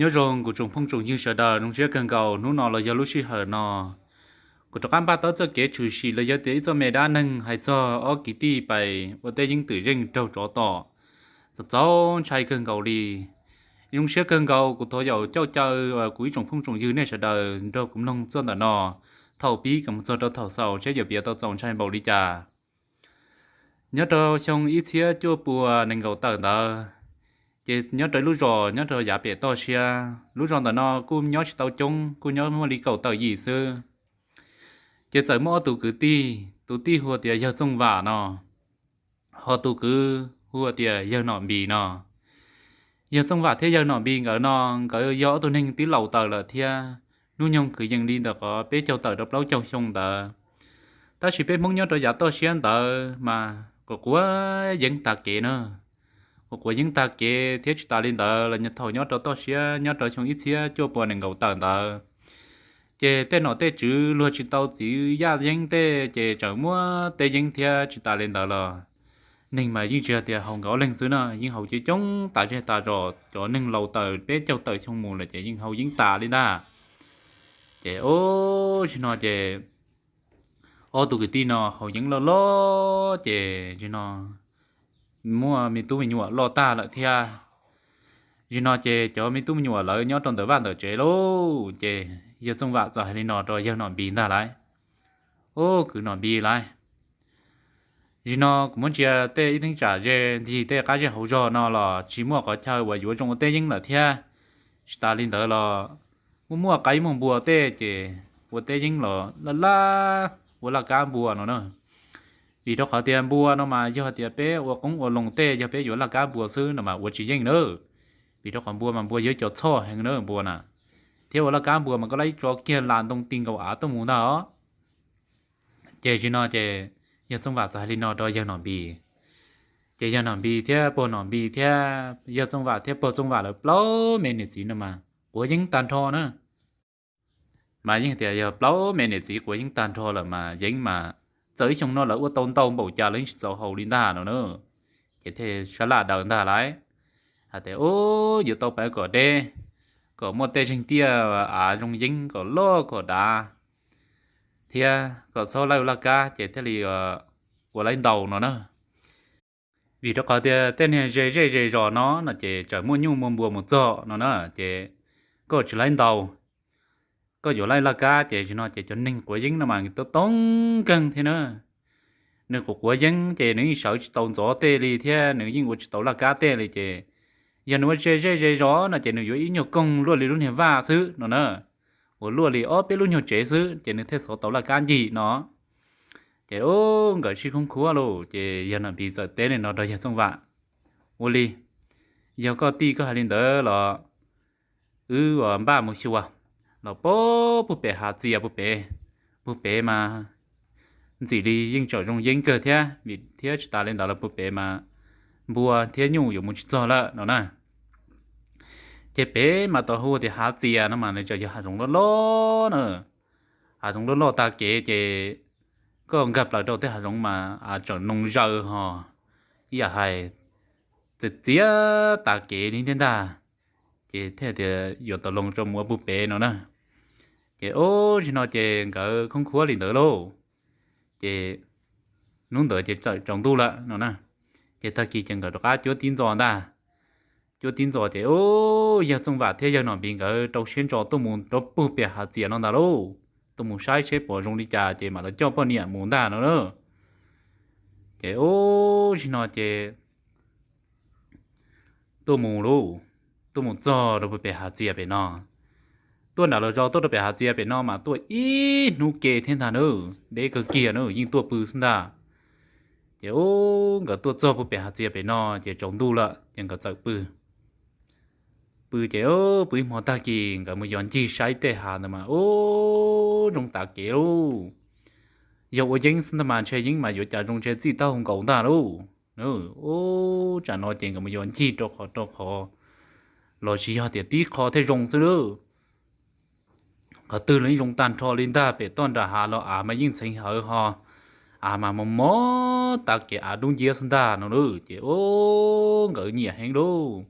Nyob zoo kuv tsoom phooj tsoom ywg sawv daws, zoo siab kawg nkaus hnub no los yog lub sij hawm no kuv rov qab npaj tau txoj kev tshwm sim los yog tias ib txoj me dab neeg hais txog ob kwv tij pais ua teb yeeb twm zeej raug tsov tom, txaus txaus ntshai kawg nkaus li. Zoo siab kawg nkaus kuv thov yaum caum caw kuv ib tsoom phooj tsoom ywg nej sawv daws nrog kuv mloog txoj ntawm no thaum pib kom mus txog rau thaum xaus saib yuav piav tau txaus ntshai npaum li cas. Nyob rau xyoo ib txhiab cuaj pua nees nkaum tawm ntawd, ces nyob rau lub zos nyob rau yav pem toj siab. Lub zos ntawm no kuj nyob tsis tau coob, kuj nyob muaj li kaum tawm yim xwb. Ces txawm muaj ob tug kwv tij, tus tij hu tias Yawg Txooj Vam no, ho tus kwv hu tias Yawg Nom Npis no. Yawg Txooj Vam thiab Yawg Nom Npis nkawd no, nkawd yog ob tug neeg twb laus tawm lawm thiab, hnub nyoog kwv yees li ntawm qhov peb caug tawm rau plaub caug xyoo ntawd. Tab sis peb Hmoob nyob rau yav toj siab ntawd mas quav quav yeeb tag kev na. Quav quav yeeb tag kev thiab tsis tas li ntawd los thaum nyob rau toj siab nyob rau xyoo ib txhiab cuaj pua nees nkaum tawm ntawd, ces tej nom tej tswv luag tsis tau txwv yaj yeeb tej, ces tseem muab tej yeeb thiab tsis tas li ntawd los neeg mas yeej tsis yog tias haus nkawd ob leeg xwb na, yeej haus coob coob tas zej tas zos, cov neeg laus tawm peb caug tawm xyoo mus lawm ces yeej haus yeeb tas li ntag. Ces ub, tsis no ces ob tug kwv tij no haus yeeb loj loj ces tsis no muaj me tub me nyuam loj tag lawm thiab. Tsis no ces cov me tub me nyuam lawv nyob rau ntawm vaj ntawm tsev lauj. Ces Yawg Txooj Vam txawm hais li no rau Yawg Nom Npis ntag lauj: Ub, kwv Nom Npis lauj, tsis no kuv muab ntsia tej ib theeb tsam ze ntsis tej qab zej hauv zog no los tsis muaj qhov chaw uas yuav zoo ua teb yeeb lawm thiab. Tsis tas li ntawd los muaj muaj qaib muaj npua tej ces ua teb yeeb los laj laj ua laj kab npua no na. Vim rau qhov tias npua no mas yog tias peb ua qoob ua loo tej, yog peb yuav laj kab npua xwb no mas ua tsis yeej na. Vim rau qhov npua mas npua yog cov txhoj heev na npua na, thiab ua laj kab npua mas koj laj tso kiag las ntoo ti nkaus av tuaj mus ntag os. Ces tsis no ces Yawg Txooj Vam txawm hais li no rau Yawg Nom Npis. Ces Yawg Nom Npis thiab Pog Nom Npis thiab Yawg Txooj Vam thiab Pog Txooj Vam lawv plaub me niam txiv no mas quav yeeb tag nrho na. Mas yeej tias yog plaub me niam txiv quav yeeb tag nrho lawm mas yeeb mas txawm ib xyoo no lawv ua tau ntau npaum cas los yeej tsis txaus haus li ntag no na. Ces thiaj sab laj daws ntag lauj, hais tias ub, yuav tau pab kom deb, kom muaj tej zeeg tiaj av zoo yeeb kom loj kom dav, thiab kom txhob laij ua laj kab ces thiaj li ua laij ntau no na. Vim rau qhov tias tej niag ze zej ze zos no no ces tseem muaj nyuj muaj npua mus txog no na, ces koj tsis laij ntau, koj yuav laij laj kab ces tsis no ces cov neeg quav yeeb no mas tau toob nkeeg thiab na. Nws quav quav yeeb ces nws yeej sawv tsis tau ntxov tej li thiab nws yeej ua tsis tau laj kab tej li ces yog nws ua ze zej ze zos no ces nws yuav ib nyuag koog luaj li lub niag vaj xwb no na, uas luaj li ob peb lub nyuag tsev xwb ces nws thiaj xov tau laj kab ncig no. Ces ub, nkawd sib khoob khuab lauj, ces Yawg Nom Npis txawm teb li no rau Yawg Txooj Vam: Ua li, yog koj tij koj hais li ntawd los wb npaj mus xyuas los puag pem hav txias puag pem, puag pem mas ntxim li yeej tseem zoo yeeb kawg thiab, vim thiab tsis tas li ntawd los puag pem mas npua thiab nyuj yuav mus tsis txog lawm no na. Ces pem mas tau hu tias hav txias no mas nws tseem yog hav zoov loj loj na. Hav zoov loj loj tag kev ces koj nkag plaws rau tej hav zoov mas tseem noo zaws ho ib yam hais txias txias tag kev li thiab ntag. Ces thiaj tias yuav tau loo rau mus ua puag pem no na. Ces ub, tsis no ces nkawd khoob khuab li ntawd lauj. Ces hnub ntawd ces txawm tsaus ntuj lawm no na. Ces tag kis ces nkawd rov qab cuab tib ntxo ntag. Cuab tib ntxo ces ub, Yawg Txooj Vam thiab Yawg Nom Npis nkawd rau siab ntso tuaj mus rau puag pem hav txias no ntag lauj. Tuaj mus saib seb puas zoo li cas ces mam li coj poj niam mus ntag no na. Ces ub, tsis no ces tuaj mus lauj, tuaj mus txog rau puag pem hav txias pem no. Tuaj nram los zos tuaj rau pem hav txias pem no mas tuaj ib hnub ke thiab ntag na, deb kawg kiag na, yeej tuaj pw xwb ntag. Ces ub, nkawd tuaj txog puag pem hav txias pem no ces tsaus ntuj lawm ces nkawd txawm pw. Pw ces pw ib hmo tag kis nkawd mus yos ncig saib tej hav ntawd mas ub, zoo tas kev lauj. Yog ua yeeb xwb ntag mas ntshe yeeb mas yuav cas zoo ntshe txij taub hau nkaus ntag lauj. Ub, tsam no ces nkawd mus yos ncig rau qhov rau qhov los tsis yog tias tib qho thiaj zoo xwb lauj. Qhov twg los yeej zoo tag nrho li ntag, pem toj nram hav los av mas yeej txheev hawv ho, av mas mos mos tas kev av dub nciab xwb ntag no lauj. Ces ub, nkawd nyiam heev lauj.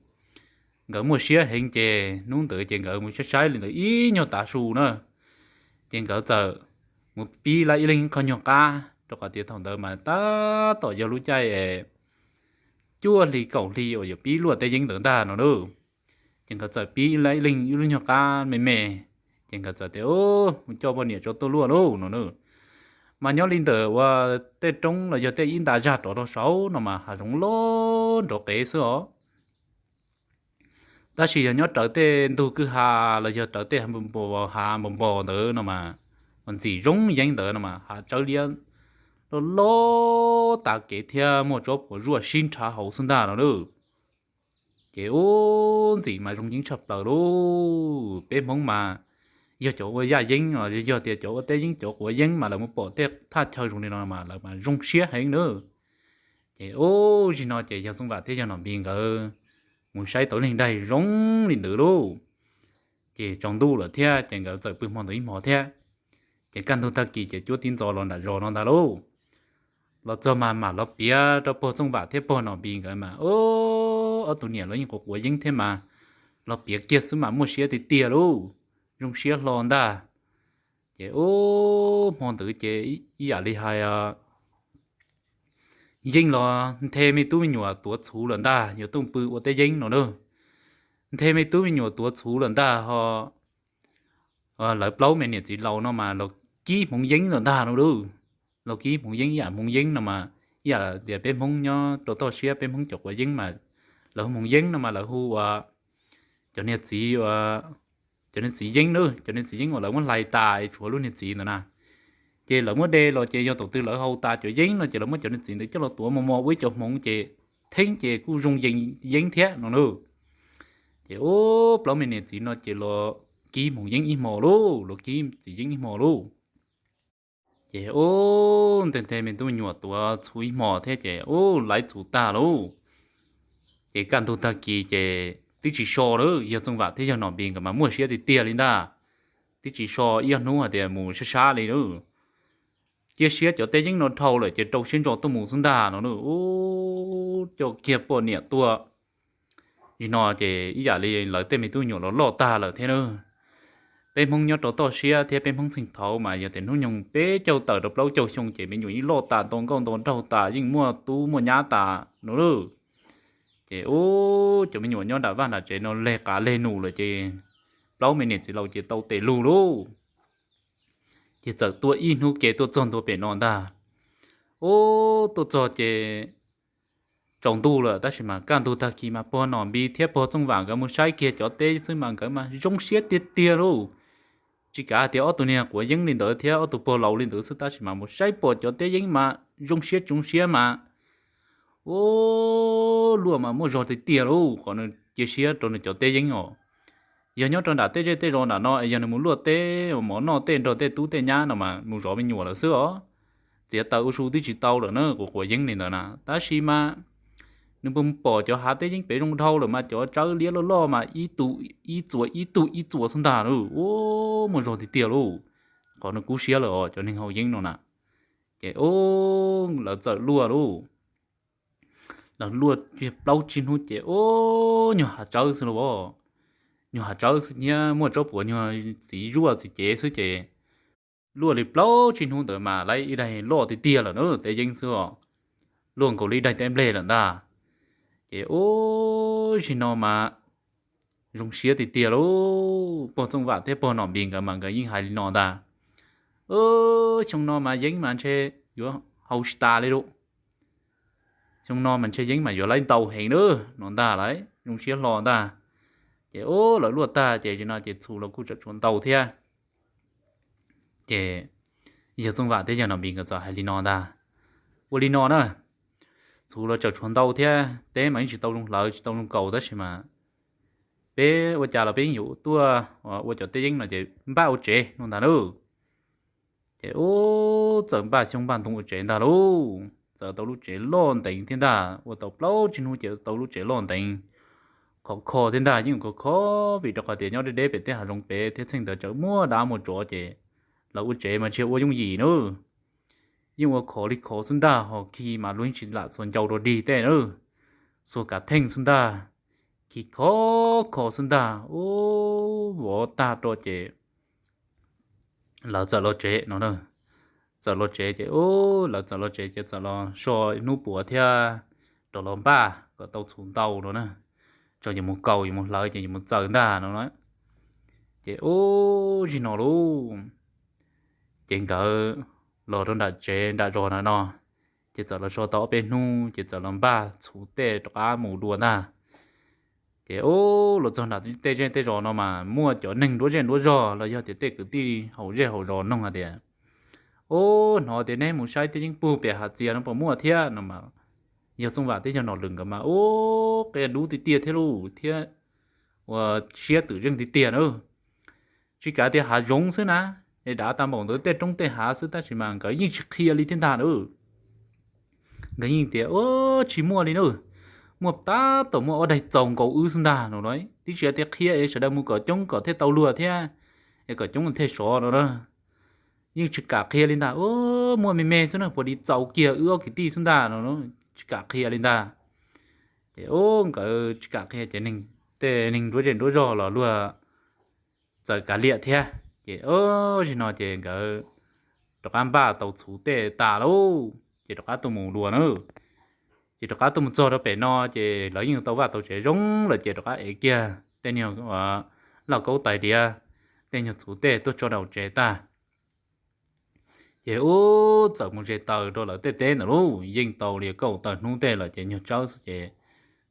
nkawd muaj siab heev ces hnub ntawd ces nkawd mus saib saib li ntawd ib nyuag tav su na, ces nkawd txawm mus pib lawv ib leeg qho nyuag qab, rau qhov tias thaum ntawd mas tab tom yog lub caij cuaj hli kaum hli uas yuav pib luaj teb yeeb ntawd ntag no na. Ces nkawd txawm pib lawv ib leeg ib lub nyuag qab me me, ces nkawd txawm tias, Mus coj poj niam tso tuaj luaj lauj no na. Mas nyob li ntawm uas tej roob los yog tej ib nta zag rov rau saud no mas hav zoov loj nrov qev xwb os. Tab sis yog nyob raws tej ntug kwj ha los yog raws tej hav npos npos ntawd no mas, uas ntxim zoo yeeb ntawd no mas hav tsawb liab loj loj tas kev thiab muaj tsob puas zuaj sib nrhav hauv xwb ntag no na. Ces ub, ntxim mas zoo yeeb tshaj plaws lauj. Peb Hmoob mas yog cov ua yaj yeeb, yog tias cov ua teb yeeb cov quav yeeb mas lawv mus pom tej thaj chaw zoo li no mas lawv mas zoo siab heev na. Ces ub, zim no ces yawg Txooj Vam thiab yawg Nom Npis nkawd mus saib tau ib leeg daig zoo li ntawd lauj. Ces tsaus ntuj lawm thiab ces nkawd txawm pw hmo ntawd ib hmos thiab. Ces kaj ntug tag kis ces cuab tib ntxov los nram zos no ntag lauj. Los txog mas mam los piav rau pog Txooj Vam thiab pog Nom Npis nkawd mas, ob tug niam los yeej quav quav yeeb thiab mas, los piav kiag xwb mas muaj siab tiag tiag lauj, zoo siab hlo ntag. Ces ub, hmo ntawd ces ib yam li hais yeej los nthe me tub me nyuam tuav txhuv lawm ntag, yuav tuaj pw ua teb yeeb no na. Nthe me tub me nyuam tuav txhuv lawm ntag ho lawv plaub me niam txiv laus no mas los kib hmoov yeeb lawm ntag no lauj. Los kib hmoov yeeb ib yam hmoov yeeb no mas, ib yam tias peb Hmoob nyob rau toj siab peb Hmoob cov quav yeeb mas, lawv hu hmoov yeeb no mas lawv hu ua cov niag txiv, cov niag txiv yeeb na, cov niag txiv yeeb uas lawv muab hlais tas tshuav lub niag txiv ntawd na. Ces lawv muab de los ces yog thaum twg lawv hau tas cov yeeb no ces lawv muab cov niag txiv ntawd coj los tuav mos mos ua ib co hmoov ces theeb ces kuj zoo yeeb thiab no na. Ces ub, plaub me niam txiv no ces los kib hmoov yeeb ib hmos lauj, los kib txiv yeeb ib hmos lauj. Ces ub, nthe nthe me tub me nyuam tuav txhuv ib hmos thiab ces ub, laiv txhuv tag lauj. Ces kaj ntug tag kis ces twb tsis so lawm, yawg Txooj Vam thiab yawg Nom Npis nkawd mas muaj siab tiag tiag li ntag. Twb tsis so ib hnub hais tias mus sab sab li lauj. Cia siab cov teb yeeb no dhau lawm ces rau siab ntso tuaj mus xwb ntag no na. Ub, coj kiag poj niam tuaj. Zim no ces ib yam li lawv tej me tub me nyuam los loj tag lawm thiab na. Peb Hmoob nyob rau toj siab thiab peb Hmoob txheej thaud mas yog tias hnub nyoog peb caug tawm rau plaub caug xyoo ces me nyuam yeej loj tas, nto nkauj nto nraug tas, yeej muaj tub muaj nyab tas no lauj. Ces ub, cov me nyuam nyob nram vaj nram tsev no leg qav leg num lawm ces plaub me niam txiv laus ces tau tes lug lauj. Ces txawm tuaj ib hnub ke tuaj txog ntua pem no ntag. Ub, tuaj txog ces tsaus ntuj lawm tab sis mas kaj ntug tag kis mas pog Nom Npis thiab pog Txooj Vam nkawd mus saib kiag cov teb xwb mas nkawd mas zoo siab tiag tiag lauj. Tsis kav hais tias ob tug niag quav yeeb li ntawd thiab ob tug pog laus li ntawd xwb tab sis mas mus saib pom cov teb yeeb mas zoo siab tsoov siab mas, ub, luaj mas muaj zog tiag tiag lauj, qhov nws cia siab rau nws cov teb yeeb os. Yog nyob rau nram tej zej tej zos nram no es yog nws mus luaj teb mov noj tej nrog tej tub tej nyab no mas mus zov me nyuam lawm xwb os. Txiav taws ua su twb tsis tau lawm na, quav quav yeeb li ntawd na. Tab sis mas nws pom cov hav teb yeeb pem zoo dhau lawm mas cov tsawb liab loj loj mas ib tug ib txuas ib tug ib txuas xwb ntag lauj, ub, muaj zog tiag tiag lauj. Qhov nws kub siab lawm os cov neeg hau yeeb no na. Ces ub, lawv txawm luaj lauj. Lawv luaj kiag plaub tsib hnub ces ub, nyuag hav tsawb xwb lauj. Nyuag hav tsawb xwb thiab muaj tsob puas nyuag txiv zuaj txiv cev xwb ces luaj li plaub tsib hnub ntawd mas lawv ib daig loj tiag tiag lawm na, teb yeeb xwb os. Luaj nkaus li ib daig teb nplej lawm ntag. Ces ub, zim no mas zoo siab tiag tiag lauj. Pog Txooj Vam thiab pog Nom Npis nkawd mas nkawd yeej hais li no ntag, Xyoo no mas yeeb mas ntshe yuav hau tsis tas li lauj. Xyoo no mas ntshe yeeb mas yuav lawv ntau heev lauj no ntag lauj, zoo siab hlo ntag. Ces ub, lawv luaj tag ces zim no ces txhuv los kuj tseem tshuav ntau thiab. Ces yawg Txooj Vam thiab yawg Nom Npis nkawd txawm hais li no ntag, Ua li no na, txhuv los tseem tshuav ntau thiab teb mas yeej tsis tau zoo hlawv tsis tau zoo kaus tab sis mas peb ua cas los peb yeej yuav tuaj ua cov teb yeeb no ces npaj ua tsev no ntag lauj. Ces ub, txawm npaj xyoob npaj ntoo ua tsev ntag lauj. Txawm tau lub tsev loj nteev thiab ntag, ua tau plaub tsib hnub ces tau lub tsev loj nteev, khov kho thiab ntag, yeej khov kho vim rau qhov tias nyob deb deb pem tej hav zoov pem thiab txheej ntawd tseem muaj dab muaj tsov ces lawv ua tsev mas tsis yog ua yooj yim na. Yeej ua khov li khov xwb ntag, ho khi mas luag yeej tsis lam xuas ncau rau dig tej na, xuas kav theej xwb ntag. kis khov kho xwb ntag. Ub, vov tag rau ces lawv txawm los tsev no na. Txawm los tsev ces ub, lawv txawm los tsev ces txawm los so hnub puav thiab rov los npaj kom tau txhuv ntau no na, tso yuav mus kaus yuav mus hlawv ces yuav mus txaws ntag no na. Ces ub, zim no lauj, ces nkawd los rau nram tsev nram zos na no, ces txawm los so tau ob peb hnub ces txawm los npaj txhuv tej rov qab mus dua ntag. Ces ub, los txog nram tej zej tej zos no mas muaj cov neeg nruab zej nruab zog los yog tias tej kwv tij hauv zej hauv zos nug hais tias, ub, hnov tias neb mus saib teb yeeb puag pem hav txias no puas muaj thiab no mas, yawg Txooj Vam thiab yawg Nom Lwm nkawd mas ub, qia dub tiag tiag thiab lauj thiab ua siab twm zeej tiag tiag na. Tsis kav tias hav zoov xwb na, es dav tag npaum ntawd tej roob tej hav xwb tab sis mas nkawd yeej tsis qhia li thiab ntag na. Nkawd yeej tias, ub, tsis muaj li na, muaj tab tom muaj ob daig txaus nkaus wb xwb ntag no na. Twb tsis tias qhia es sawv daws mus kom coob kom thiaj tau luag thiab, es kom coob thiaj sov no na. Yeej tsis kam qhia li ntag, ub, muaj me me xwb na, puas li txaus kiag wb ob kwv tij xwb ntag no, tsis kam qhia li ntag. Ces ub, nkawd tsis kam qhia ces tej neeg nruab zej nruab zog los luag txawm kav liam thiab. Ces ub, zim no ces nkawd rov qab npaj tau txhuv tej tas lauj ces rov qab tuaj mus dua na. Ces rov qab tuaj mus txog rau pem no ces lawv yeej tau vaj tau tsev zoo lawm ces rov qab ev kiag tej nyuag lauj kaub tais diav, tej nyuag txhuv tej tuaj tso rau tsev tag. Ces ub, txawm mus ze taws rau lawv tej teb ntawd lauj, yeej tau li kaum tawm hnub tej lawm ces nyuag tsawb xwb ces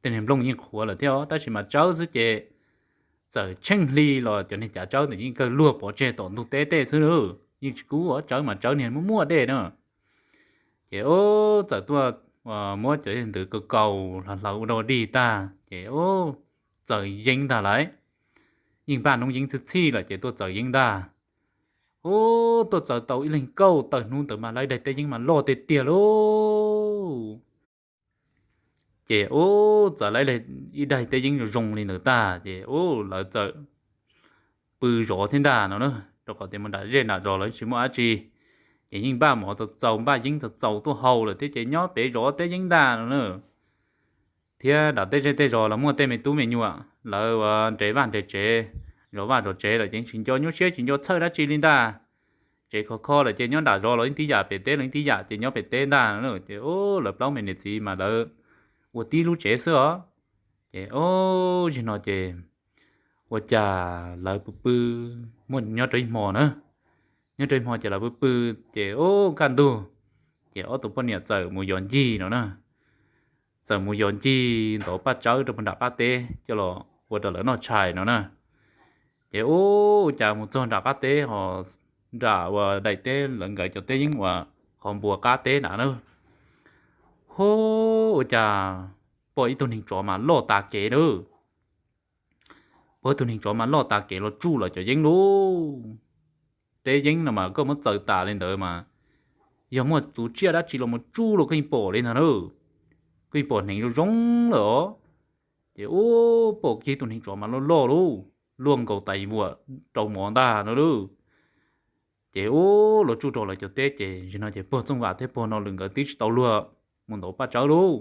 tej niag nplooj yeej qhuav lawm thiab os, tab sis mas tsawb xwb ces txawm tsheej hli los cov niag cav tsawb ntawd yeej kawg luag pov tseg tom ntug teb tej xwb na, yeej tsis kub os, tsawb mas tsawb niag muaj muaj dej na. Ces ub, txawm tuaj muab cov ntawd kaus kaus hlawv hlawv ua dog dig tag ces ub, txaws yeeb ntag lauj. Yeej npaj noob yeeb txhij txhij lawm ces tuaj txaws yeeb ntag. Ub, tuaj txaws tau ib leeg kaum tawm hnub ntawd mas lawv daig teb yeeb mas loj tiag tiag lauj. Ces ub, txawm lawv ib daig teb yeeb zoo zoo li ntawd tag ces ub, lawv txawm pw zov thiab ntag no na, rau qhov tias mus nram zej nram zos lawv tsis muaj dab tsi, ces yeej npaj mov txaus txaus npaj yeeb txaus txaus tuaj haus lawm thiab ces nyob pem zov teb yeeb ntag no na. Thiab nram tej zej tej zos los muaj tej me tub me nyuam lawv ua nres vaj nres tsev, zov vaj zov tsev lawm ces tsis nco nyuaj siab tsis nco txhawj dab tsi li ntag. Tsev khov kho lawm ces nyob nram zos los ib tib yam, pem teb los ib tib yam ces nyob pem teb ntag no na. Ces ub, lawv plaub me niam txiv mas lawv ua tib lub tsev xwb os. Ces ub, zim no ces ua cas lawv pw pw, muaj nyob rau ib hmo na, nyob rau ib hmo ces lawv pw pw, ces ub, kaj ntug, ces ob tug poj niam txawm mus yos ncig no na. Txawm mus yos ncig ntov paj tsawb rau puag nram qab teb coj los ua rau lawv noj tshais no na. Ces ub, ua cas mus txog nram qab teb ho nram uas daim teb lawv nkawd cov teb yeeb uas qhov npua qab teb nrad na, hu, ua cas pom ib tug neeg tsov mas loj tas kev na. Pom ib tug neeg tsov mas loj tas kev los tsuj lawv cov yeeb lauj. Teb yeeb no mas koj muab txaws tas li ntawd mas yog muaj tus tsiaj dab tsi los mus tsuj los koj yeej pom li ntag na. Koj yeej pom hneev zoo zoo lawm os. Ces ub, pom kiag ib tug neeg tsov mas loj loj lauj, luaj nkaus tais vuam rau mov ntag no lauj. Ces ub, los tsuj rau lawv cov teb ces zim no ces pog Txooj Vam thiab pog Nom Lwm nkawd twb tsis tau luag mus ntov paj tsawb lauj.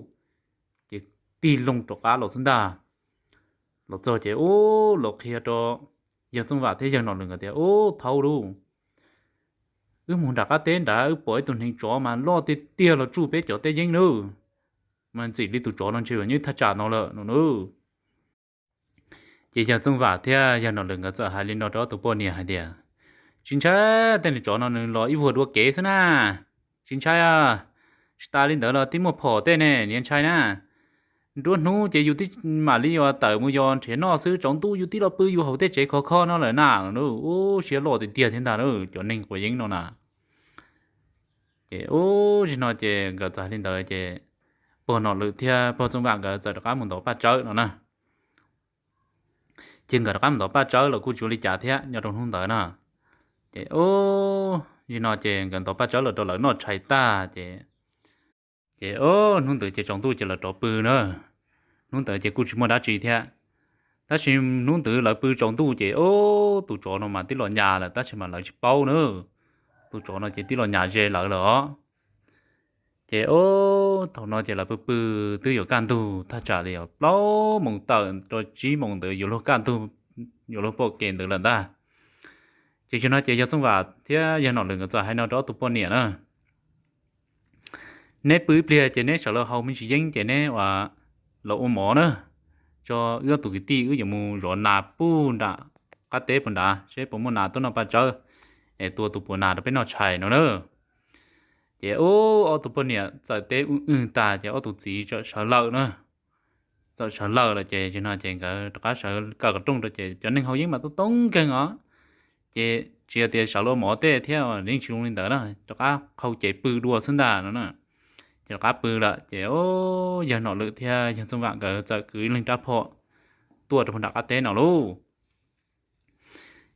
Ces tig loo rov qab los xwb ntag. Los txog ces ub, los qhia rau yawg Txooj Vam thiab yawg Nom Lwm nkawd tias, ub, thaub lauj, wb mus nram qab teb nrad wb pom ib tug hneev tsov mas loj tiag tiag los tsuj peb cov teb yeeb nawb. Mas ntxim li tus tsov no ntshe yuav nyob thaj tsam no lawm no nawb. Ces yawg Txooj Vam thiab yawg Nom Lwm nkawd txawm hais li no rau ob tug poj niam hais tias, tsis ntshai, tej niag tsov no nws los ib vuag dua kev xwb na. Tsis ntshai, tsis tas li ntawd los twb muaj phom tej ne, niaj ntshai na. Nruab hnub ces yus twb mam li yuav tawm mus yos nrhiav noj xwb, tsaus ntuj yus twb los pw yus hauv tej tsev khov kho no lawm na. Ub, siab loj tiag tiag thiab ntag na cov neeg quav yeeb no na. Ces ub, zim no ces nkawd txawm hais li ntawd ces pog Nom Lwm thiab pog Txooj Vam nkawd txawm rov qab mus ntov paj tsawb no na. Ces nkawd rov qab mus ntov paj tsawb los kuj tsis ua li cas thiab nyob rau hnub ntawd na. Ces ub, zim no ces nkawd ntov paj tsawb los rau lawv noj tshais tag ces, ces ub, hnub ntawd ces tsaus ntuj ces lawv rov pw na. Hnub ntawd ces kuj tsis muaj dab tsi thiab. Tab sis hnub ntawd lawv pw tsaus ntuj ces ub, tus tsov no mas twb los nyas lawm tab sis mas lawv tsis paub na. Tus tsov no ces twb los nyas ze lawv lawm os. Ces ub, thaum no ces lawv pw pw twb yuav kaj ntug thaj tsam li plaub moos tawm rau tsib moos ntawd yuav luag kaj ntug, yuav luag pom kev ntawd lawm ntag. Ces zaum no ces yawg Txooj Vam thiab yawg Nom Lwm nkawd txawm hais no rau ob tug poj niam na, neb pw ib pliag ces neb sawv los haus me ntsis yeeb ces neb ua, los ua mov na, tso wb ob tug kwv tij wb yuav mus zov nas puag nram qab teb puag nrad seb puas muaj nas tuaj noj paj tsawb, es tua tus puav nas rau peb noj tshais no na. Ces ub, ob tug poj niam txawm teb ub wb tag ces ob tug txiv txawm sawv lawm na. Txawm sawv lawm lawm ces zaum no ces nkawd rov qab sawv kaw qhov rooj rau ces cov neeg haus yeeb mas tub toob nkeeg os. Ces tsis hais tias sawv los ua mov tej thiab yeej tsis zoo li ntawd na, rov qab qhau cev pw dua xwb ntag no na. Ces rov qab pw lawm ces ub, yawg Nom Lwm thiab yawg Txooj Vam nkawd txawm kwv ib leeg rab phom tuaj rau puag nram qab teb no lauj.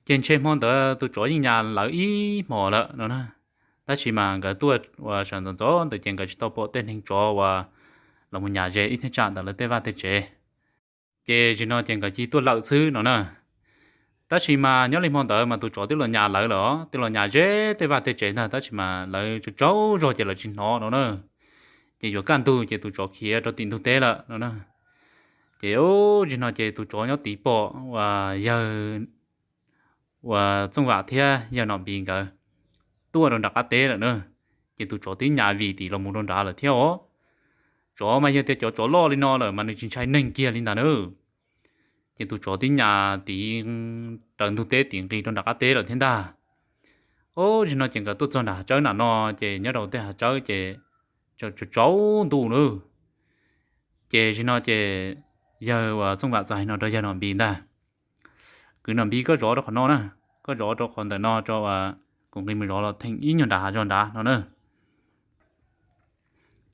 Ces ntshe hmo ntawd tus tsov yeej nyas lawv ib hmos lawm no na. Tab sis mas nkawd tuaj ua sawv ntxov ntxov ntawd ces nkawd tsis tau pom tej neeg tsov uas los mus nyas ze ib thaj tsam ntawm lawv tej vaj tej tsev. Ces zaum no ces nkawd cia tuaj lawm xwb no na. Tab sis mas nyob li hmo ntawd mas tus tsov twb los nyas lawv lawm, twb los nyas ze tej vaj tej tsev ntag, tab sis mas lawv tsaug tsaug zog ces lawv tsis hnov no na. Ces yuav kaj ntug ces tus tsov khiav rau tim ntug teb lawm no na. Ces ub, zaum no ces tus tsov nyob tid pom uas yawg, uas Txooj Vam thiab yawg Nom Npis nkawd tuaj rau nram qab teb lawm na. Ces tus tsov twb nyas vim tim los mus rau nrad lawm thiab os. Tsov mas yog tias cov tsov loj li no lawm mas nws tsis ntshai neeg kiag li ntag na. Ces tus tsov twb nyas tid raws ntug teb tid nqis rau nram qab teb lawm thiab ntag. Ub, zaum no ces nkawd tuaj txog nram hav tsawb nram no, ces nyob rau tej hav tsawb ces tsaus ntuj na. Ces zaum no ces yawg uas Txooj Vam txawm hais no rau yawg Nom Npis ntag, kwv Nom Npis, koj zov rau qhov no na, koj zov rau qhov ntawm no tso, kuv nqis mus zov los theem ib nyuag nrad hav zog nrad no na.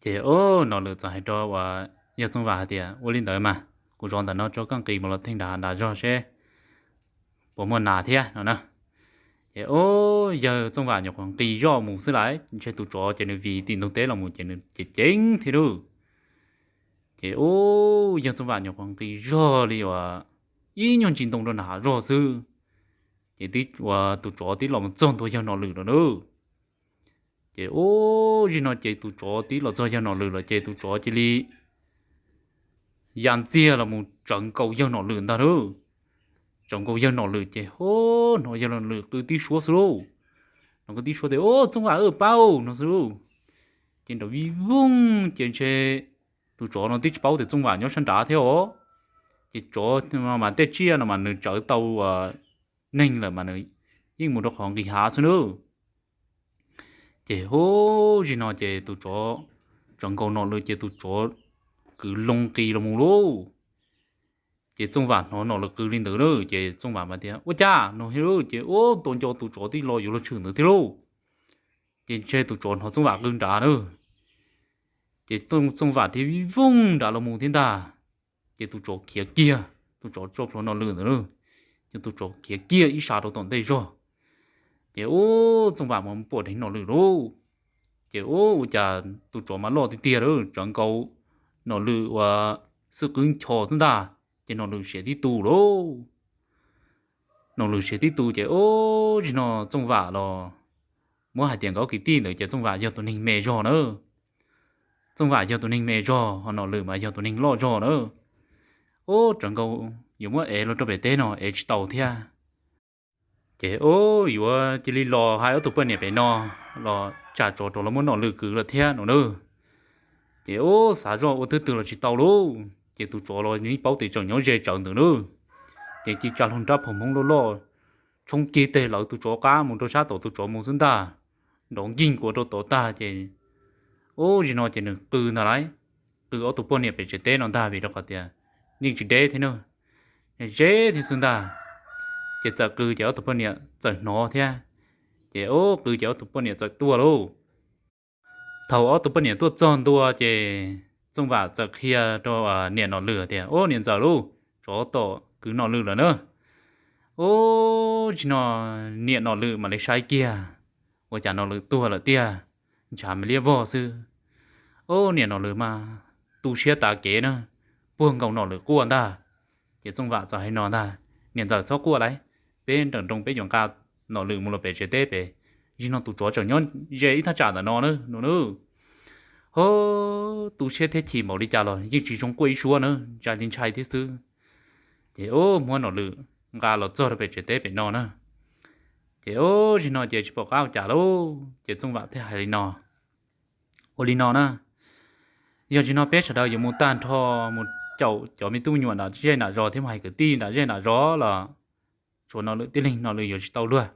Ces ub, Nom Lwm txawm hais rau uas yawg Txooj Vam hais tias ua li ntawd mas kuv zov ntawm no tso, koj nqis mus los theem nrad hav nrad zog seb puas muaj nas thiab no na. Ces ub, yawg Txooj Vam nyuam qhuav nqis zoj mus xwb lawm, ntshe tus tsov ces nws vim tim ntug teb los mus ces nws ceev ceev thiab lauj. Ces ub, yawg Txooj Vam nyuam qhuav nqis zog li uas ib nyuag ntsis ntoo rau nram hav zog xwb, ces twb uas tus tsov twb los mus txog ntua yawg Nom Lwm lawm na. Ces ub, zaum no ces tus tsov twb los txog yawg Nom Lwm lawm ces tus tsov cia li ya ntxiag los mus tsawv nkaus yawg Nom Lwm ntag lauj. Tsawv nkaus yawg Nom Lwm ces ub, hnov yawg Nom Lwm qw tib suab xwb lauj. Hnov qw tib suab tias, Ub, Txooj Vam, pab no xwb lauj. Ces nram vij voog ces ntshe tus tsov no twb tsis paub tias Txooj Vam nyob sab nrad thiab os. Ces tsov no mas tej tsiaj no mas nws tsawv tau neeg lawm mas nws yeej mus rau qhov nqis hav xwb nawb. Ces ub, zaum no ces tus tsov tsawv nkaus Nom Lwm ces tus tsov kwv loo nqis los mus lauj. Ces Txooj Vam hnov Nom Lwm qw li ntawd lauj, ces Txooj Vam mas tias, Ua cas no thiab lauj? Ces ub, tua nco tus tsov twb los yuav luag tshwm ntawd thiab lauj. Ces ntshe tus tsov hnov Txooj Vam qw nrad na. Ces Txooj Vam thiaj vij voog nrad los mus thiab ntag. Ces tus tsov khiav kiag, tus tsov tso plhuav Nom Lwm ntawd lauj. Ces tus tsov khiav kiag ib sab rau tom ntej zog. Ces ub, Txooj Vam mas pom dheev Nom Lwm lauj. Ces ub, ua cas tus tsov mas loj tiag tiag lauj, tsawv nkaus Nom Lwm uas xwb qwb ncho xwb ntag. Ces Nom Lwm siav tib tu lauj. Nom Lwm siav tib tu ces ub, zaum no Txooj Vam los muab hais tias nkawd ob kwv tij ntawd ces Txooj Vam yog tus neeg me zog na. Txooj Vam yog tus neeg me zog, ho Nom Lwm mas yog tus neeg loj zog na. Ub, tsawv nkaus yuav muab ev los rau pem teb no ev tsis tau thiab. Ces ub, yuav cia li los hais ob tug poj niam pem no los tsam tsov rov los muab Nom Lwm kwv lawm thiab no na. Ces ub, xav zoj ua twg twg los tsis tau lauj. Ces tus tsov los yeej paub tias tseem nyob ze tsawv ntawd na. Ces cia li tsa hlo rab phom hmoov loj loj tshoob kiag teg lawv tus tsov qab mus rau sab tom tus tsov mus xwb ntag. Nrov nkig nkuav rau tod tag ces ub, zaum no ces nws qw ntag lauj. Qw ob tug poj niam pem tsev teb no ntag vim rau qhov tias yeej tsis deb thiab na, ze thiab xwb ntag. Ces txawm qw ces ob tug poj niam txawm hnov thiab. Ces ub, qw ces ob tug poj niam txawm tuaj lauj. Thaum ob tug poj niam tuaj txog ntua ces Txooj Vam txawm qhia rau niam Nom Lwm tias, Ub, niam ntxawm lauj, tsov tom kwv Nom Lwm lawm na. Ub, zaum no niam Nom Lwm mam li saib kiag, ua cas Nom Lwm tuag lawm tiag, ntshav me liab vog xwb. Ub, niam Nom Lwm mas tu siab tas kev na, puag nkaus Nom Lwm quaj ntag. Ces Txooj Vam txawm hais no ntag, Niam ntxawm txhob quaj lauj, peb nrawm nroos peb yuav nqa Nom Lwm mus rau pem tsev teb pem, zaum no tus tsov tseem nyob ze ib thaj tsam ntawm no na no na. Hov, tu siab thiab chim npaum li cas los yeej tsis zoo quaj ib suab na, ntshai li ntshai thiab xwb. Ces ub, muab Nom Lwm nqa los txog rau pem tsev teb pem no na. Ces ub, zaum no ces tsis pom qab ua cas lauj, ces Txooj Vam thiaj hais li no: Ua li no na, yog zaum no peb sawv daws yuav mus tag nrho, mus caum cov me tub me nyuam nram zej nram zos thiab mus hais kwv tij nram zej nram zos los tshuav Nom Lwm tib leeg, Nom Lwm yuav tsis tau luag.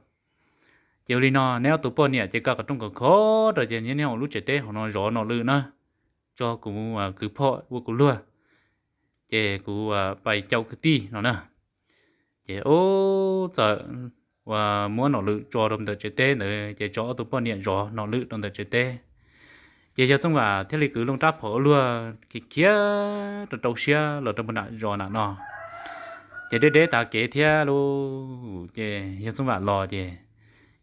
Ces ua li no, neb ob tug poj niam ces kaw qhov rooj khov khov rau ces neb ua lub tsev teb hauv no zov Nom Lwm na, tso kuv kwv phom ua kuv luag, ces kuv pais caum kwv tij no na. Ces ub, txawm uas muab Nom Lwm tso rau ntawm tsev teb ntawd ces tso ob tug poj niam zov Nom Lwm rau ntawm tsev teb. Ces yawg Txooj Vam thiaj li kwv loo rab phom ua luag khiav khiav rau rau siab los rau puag nram zos nram no. Ces deb deb tav kev thiab lauj, ces yawg Txooj Vam los ces,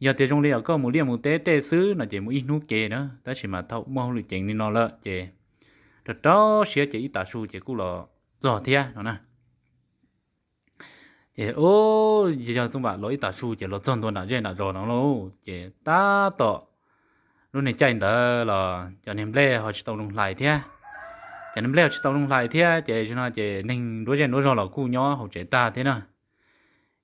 yog tias zoo li os koj mus liaj mus teb tej xwb no ces mus ib hnub kev na, tab sis mas thaum muaj hauj lwm ceev li no lawm ces rau rau siab ces ib tav su ces kuj los txog thiab no na. Ces ub, yawg Txooj Vam los ib tav su ces los txog ntua nram zej nram zos no lauj, ces tab tom lub niag caij ntawd los cov niag nplej ho tsis tau zoo hlais thiab. Cov niag nplej ho tsis tau zoo hlais thiab ces zaum no ces neeg nruab zej nruab zog los kuj nyob hauv tsev tag thiab na.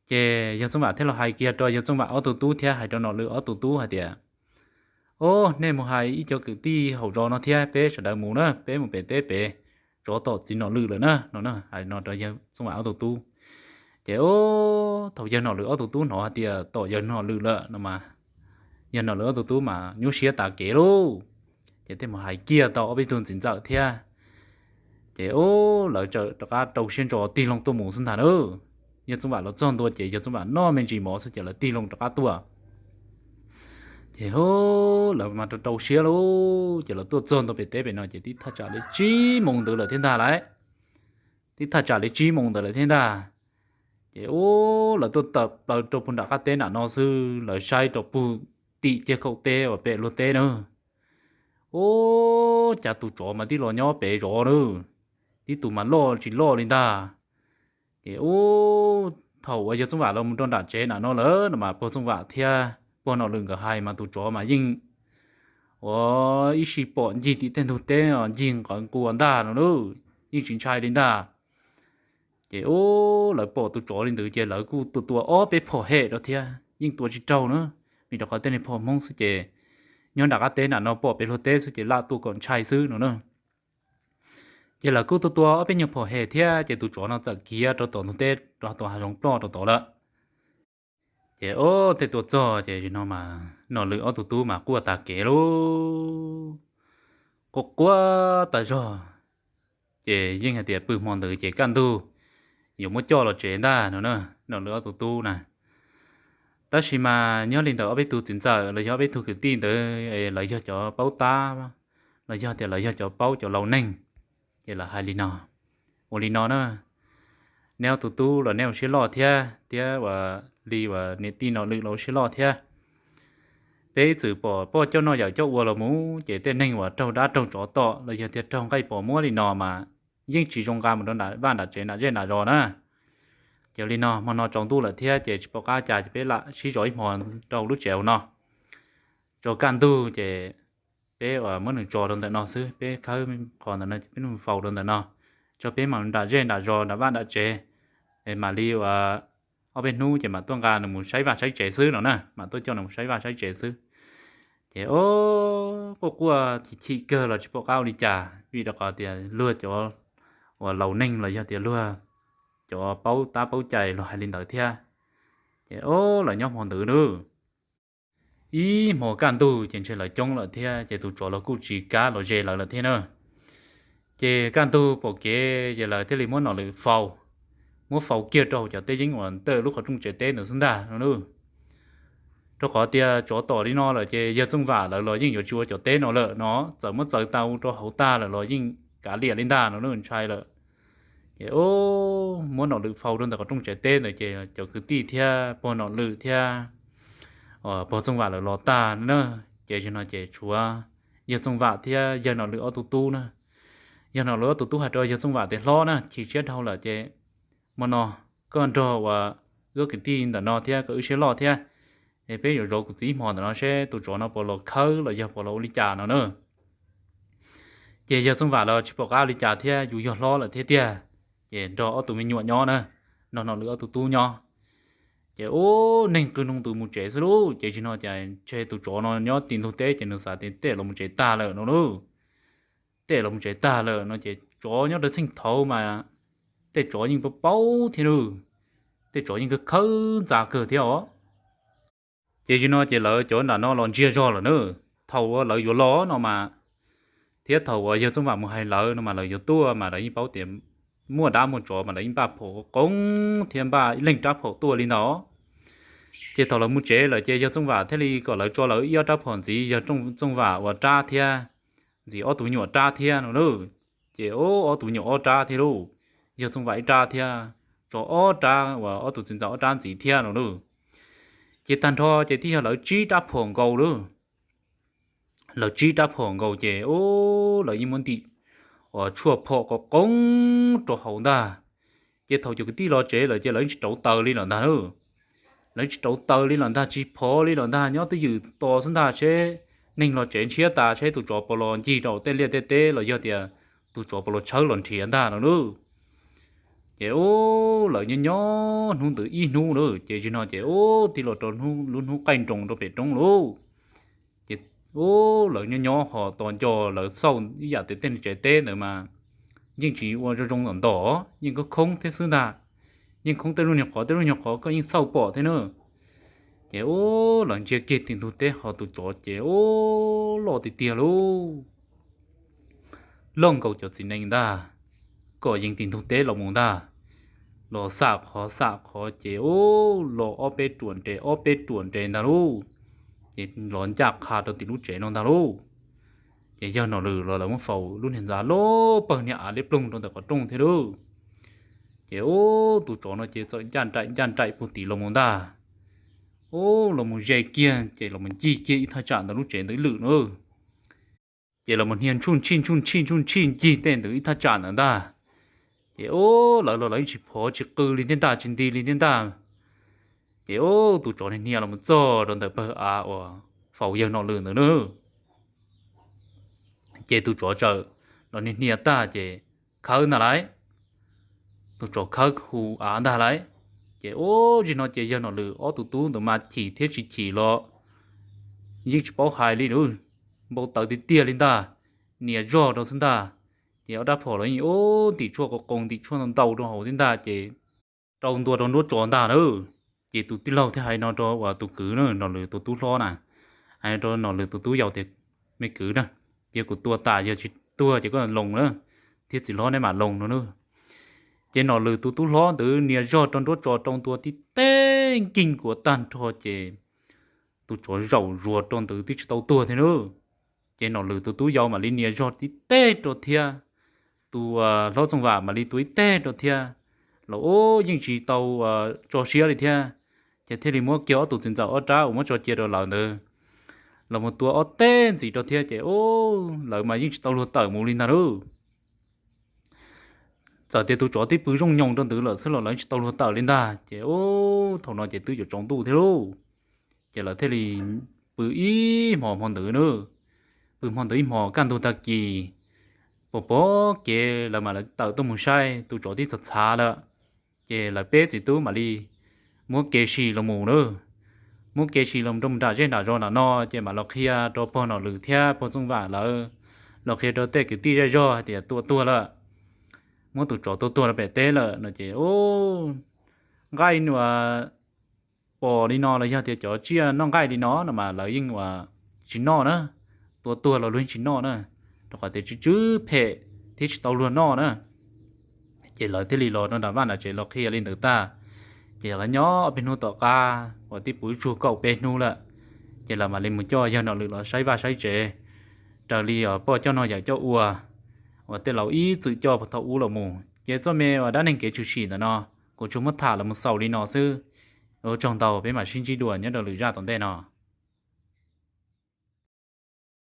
Ces yawg Txooj Vam thiaj los hais kiag rau yawg Txooj Vam ob tug tub thiab hais rau Nom Lwm ob tug tub hais tias, Ob, nej mus hais ib co kwv tij hauv zos no thiab peb sawv daws mus na, peb mus pem teb pem, tsov tom txiv Nom Lwm lawm na no. Hais no rau yawg Txooj Vam ob tug tub. Ces ub, thaum yawg Nom Lwm ob tug tub hnov hais tias tom yawg Nom Lwm lawm no mas, yawg Nom Lwm ob tug tub mas nyuaj siab tav kev lauj. Ces thiaj mus hais kiag tau ob peb tug txiv ntxawm thiab. Ces ub, lawv txawm rov qab rau siab ntso tig loo tuaj mus xwb ntag na. Yawg Txooj Vam los txog ntua ces yawg Txooj Vam noj me ntsis mov xwb ces lawv tig loo rov qab tuaj. Ces ub, lawv mas rau rau siab lauj, ces lawv tuaj txog ntua pem teb pem no ces tib thaj tsam li tsib moos ntawd lawm thiab ntag lauj. Tib thaj tsam li tsib moos ntawd lawm thiab ntag. Ces ub, lawv tuaj tawm plaws rau puag nram qab teb nram no xwb, lawv saib rau puag tim ciaj kaum teb uas pem luag teb na. Ub, cas tus tsov mas tib los nyob pem zov na, tib tus mas loj tsis loj li ntag. Ces ub, thaum uas yawg Txooj Vam los mus rau nram tsev nram no lawm no mas pog Txooj Vam thiab pog Nom Lwm nkawd hais mas tus tsov mas yeej ua ib sij pom ncig tim tej ntug teb os, ncig nqawv nqua ntag no lauj, yeej tsis ntshai li ntag. Ces ub, lawv pom tus tsov li ntawd ces lawv kuj tua tua ob peb phom hem rau thiab yeej tua tsis raug na, vim rau qhov tej niag phom Hmoob xwb ces nyob nram qab teb nram no pom pem luag teb xwb ces lam tua kom ntshai xwb no na. Ces lawv kuj tua tua ob peb nyuag phom hem thiab ces tus tsov no txawm khiav rau tom ntug teb rau tom hav zoov ploj rau tod lawm. Ces ub, tej tuaj txog ces no mas Nom Lwm ob tug tub mas quaj tas kev lauj, quaj quaj tas zog. Ces yeej hais tias pw hmo ntawd ces kaj ntug yuav muab coj los tsev ntag no na, Nom Lwm ob tug tub na. Tab sis mas nyob li ntawm ob peb tug txiv ntxawm los yog ob peb tug kwv tij ntawd lawv yog cov paub tab, los yog tias lawv yog cov paub cov laus neeg, ces lawv hais li no: Ua li no na, neb ob tug tub los neb ua siab loj thiab, thiab ua li uas niam tij Nom Lwm los ua siab loj thiab. Peb txwm pom poj coj noj yawm coj ua los mus ces tej neeg uas raug dab raug tsov tom los yog tias raug nqaij pos muab li no mas yeej tsis zoo nqa mus rau nram vaj nram tsev nram zej nram zos na. Ces ua li no, hmo no tsaus ntuj lawm thiab ces tsis pom qab cas ces peb lam sib zov ib hmo rau lub tsev hauv no, tso kaj ntug ces peb uas muab nws tso rau ntawm no xwb, peb khawb qhov ntawm no ces peb nws faus rau ntawm no, tso peb mam nram zej nram zos nram vaj nram tsev, es mam li uas ob peb hnub ces mam tuaj nqa nws mus saib vaj saib tsev xwb no na, mam tuaj coj nws mus saib vaj saib tsev xwb. Ces ub, quaj quaj chim chim kawg los tsis pom qab ua li cas vim rau qhov tias luag cov uas laus neeg los yog tias luag cov paub tab paub cai los hais li ntawd thiab. Ces ub, lawv nyob hmo ntawd nab, ib hmo kaj ntug ces ntshe lawv coob lawm thiab ces tus tsov los kuj tsis kam los ze lawv lawm thiab na. Ces kaj ntug pom kev ces lawv thiaj li muab Nom Lwm faus, muab faus kiag rau hauv cov teb yeeb uas ntawm lub qhov rooj tsev teb ntawd xwb ntag no nab. Rau qhov tias tsov tom li no lawm ces yawg Txooj Vam lawv los yeej yuav tsis ua cov teb no lawm no, txawm muab txawv tau rau hauv tag lawm los yeej kav liam li ntag no nab, ntshai lawm. Ces ub, muab Nom Lwm faus rau ntawm qhov rooj tsev teb ntawd ces cov kwv tij thiab pog Nom Lwm thiab pog Txooj Vam lawv los tag na. Ces zaum no ces tshuav yawg Txooj Vam thiab yawg Nom Lwm ob tug tub na. Yawg Nom Lwm ob tug tub hais rau yawg Txooj Vam tias, Hlob na, chim siab dhau lawm ces hmo no koj nrog uas wb kwv tij ntawm no thiab kom wb siab loj thiab, es peb yuav zov kuv txiv ib hmo ntawm no seb tus tsov no puas los khawb los yog puas los ua li cas no na. Ces yawg Txooj Vam los tsis pom qab li cas thiab, yus yog hlob lawm thiab tiag, ces nrog ob tug me nyuam nyob na, nrog Nom Lwm ob tug tub nyob. Ces ub, neeg qw nroo ntws mus tsev xwb lauj. Ces tsis no ces ntshe tus tsov no nyob tim ntug teb ces nws xav tias tej los mus tsev tag lawm no lauj. Tej los mus tsev tag lawm no ces tsov nyob rau txheej thaud mas tej tsov yeej paub paub thiab nawb, tej tsov yeej khawb ntxa kawg thiab os. Ces tsis no ces lawv cov nram no los ntsiag zog lawm na. Thaum uas lawv yuav los no mas, thiab thaum uas yawg Txooj Vam mus hais lawv no mas lawv yuav tuaj mas lawv yeej paub tias muaj dab muaj tsov mas lawv yeej npaj phom qoob thiab npaj ib leeg rab phom tuaj li ntawd. Ces thaum lawv mus tsev lawm ces yawg Txooj Vam thiaj li kom lawv tso lawv ib ob rab phom ntxiv, yawg Txooj Vam ua rab thiab, ntxiv ob tug me nyuam rab thiab no lauj. Ces ob tug me nyuam ob rab thiab lauj, yawg Txooj Vam ib rab thiab, tso ob rab uas ob tug txiv ntxawm ob rab ntxiv thiab no lauj. Ces tag nrho ces thiaj yog lawv tsib rab phom nkaus lauj. Lawv tsib rab phom nkaus ces ub, lawv yeej muab ntim uas tshuaj phom qoob qoob rau hauv ntag. Ces thaum cov kwv tij los tsev lawm ces lawv yeej tsis rauv taws li lawm ntag lauj. Lawv yeej tsis rauv taws li lawm ntag, tsis phov li lawm ntag, nyob twj ywm tos xwb ntag seb neeg los tsev ntshiab tas seb tus tsov puas los ncig rau tej liaj tej teb los yog tias tus tsov puas los tshawb los nrhiav ntag no lauj. Ces ub, lawv nyob nyob hnub ntawd ib hnub lauj, ces tsis no ces ub, tig los rau lub hnub qaij nroos rau pem roob lauj. Ces ub, lawv nyob nyob ho tos nco lawv xauj ib yam tias tej tsev teb ntawd mas yeej tsis ua zoo zoo ntawm ntawd, yeej khoob khoob thiab xwb ntag. Yeej khoob tej lub nyuag qhov tej lub nyuag qhov koj yeej xauj pom thiab na. Ces ub, lawv ntsia kiag tim ntug teb ho tus tsov ces ub, loj tiag tiag lauj. Loj nkaus cov txiv nees ntag, kom yees tim ntug teb los mus ntag. Los xam qhov xam qhov ces ub, los ob peb ruam nres ob peb ruam nres ntag lauj. Ces los ncaj qha rau tim lub tsev no ntag lauj. Ces yawg Nom Lwm los lawv muab faus lub niag ntxa loj pawg niag av liab ploog rau ntawm qhov rooj thiab lauj. Ces ub, tus tsov no ces txawm ncaj nraim ncaj nraim puag tim los mus ntag. Ub, los mus ze kiag ces los mus ncig kiag ib thaj tsam ntawm lub tsev ntawd ib lwm na. Ces los mus hnia ntshuj ntshij ntshuj ntshij ntshuj ntshij ncig tej ntawd ib thaj tsam ntawd ntag. Ces ub, lawv los lawv yeej tsis phov tsis qw li thiab ntag, tsis nti li thiab ntag. Ces ub, tus tsov niag hnia los mus txog rau ntawm pawg av uas faus yawg Nom Lwm ntawd na. Ces tus tsov txawm los niag hnia tag ces khawb ntag lauj. Tus tsov khawb hu av ntag lauj. Ces ub, tsis no ces yawg Nom Lwm ob tus tub ntawd mas chim thiab tsis chim los yeej tsis paub hais li lauj, npau taws tiag tiag li ntag, nias zog rau xwb ntag. Ces ob rab phom los yeej ub, ntim tshuaj qoo qoo ntim tshuaj ntau ntau rau hauv thiab ntag ces rau ntua rau nruab tso ntag na. Ces tus tij laug thiaj hais no rau uas tus kwv na, Nom Lwm tus tub hlob na, hais rau Nom Lwm tus tub yau tias, me kwv na, cia kuv tua tas, yog tsis tuag ces koj loos na, thiab txiv hlob neb mam loos no na. Ces Nom Lwm tus tub hlob ntawd nias zog rau nruab tso rau ntua tib teg nkeeg nkuav tag nrho ces tus tsov zaum zuag rau ntawd twb tsis tau tuag thiab na. Ces Nom Lwm tus tub yau mam li nias zog tib teg rau thiab, tus hlob Txooj Vam mam li tua ib teg rau thiab, los ub yeej tsis tau tso siab li thiab. Ces thiaj li muab kiag ob tug txiv ntxawm ob rab uas muab tso cia rau lawv ntawd los mus tua ob teg ntxiv rau thiab ces ub, lawv mas yeej tsis tau luag tawm mus li ntag lauj. Txawm tias tus tsov twb pw zooj nyoos rau ntawd lawm xwb los lawv tsis tau luag tawm li ntag ces ub, thaum no ces twb yuav tsaus ntuj thiab lauj. Ces lawv thiaj li pw ib hmo hmo ntawd na. Pw hmo ntawd ib hmo kaj ntug tag kis, pom pom kev lawv mam li tawm tuaj mus saib tus tsov twb txhav txhav lawm. Ces lawv peb txiv tub mam li muab kev sim los mus na. Muab kev sim los rau nram zej nram zos nram no ces mam los qhia rau pog Nom Lwm thiab pog Txooj Vam lawv, los qhia rau tej kwv tij zej zog hais tias tua tuag lawm, muab tus tsov tua tuag rau pem teb lawm no ces ub, nqaij uas pom li no los yog tias cov tsiaj noj nqaij li no no mas lawv yeej uas tsis noj na, tua tuag los luag yeej tsis noj na, rau qhov tias tsw tsw phem thiab tsis tau luag noj na. Ces lawv thiaj li los rau nram vaj nram tsev los qhia li ntawd tag, ces lawv nyob ob peb hnub tom qab uas twb puv tsuag kaum peb hnub lawm, ces lawv mam li mus coj yawg Nom Lwm los saib vaj saib tsev, raws li uas poj coj noj yawm coj ua uas tej laus ib txwm coj puag thaum ub los mus. Ces txoj me uas dab neeg kev tshwm sim ntawm no kuv tsuas muab tham los mus xaus li no xwb. Ua tsaug ntau, peb mam sib ntsib dua nyob rau lwm zaj tom ntej no.